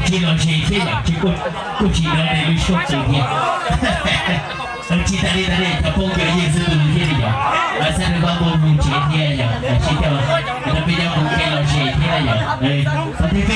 Tsis los ze thiab yom, tsis, kuj tsis los ze lub suab twg thiab. Tsis tas li, tas li cov phooj ywg xwb tus thiab li yom. Xab rau koj mus mus tsev thiab yom, sib coj, peb coj mus kev los ze thiab yom. Qhov twg peb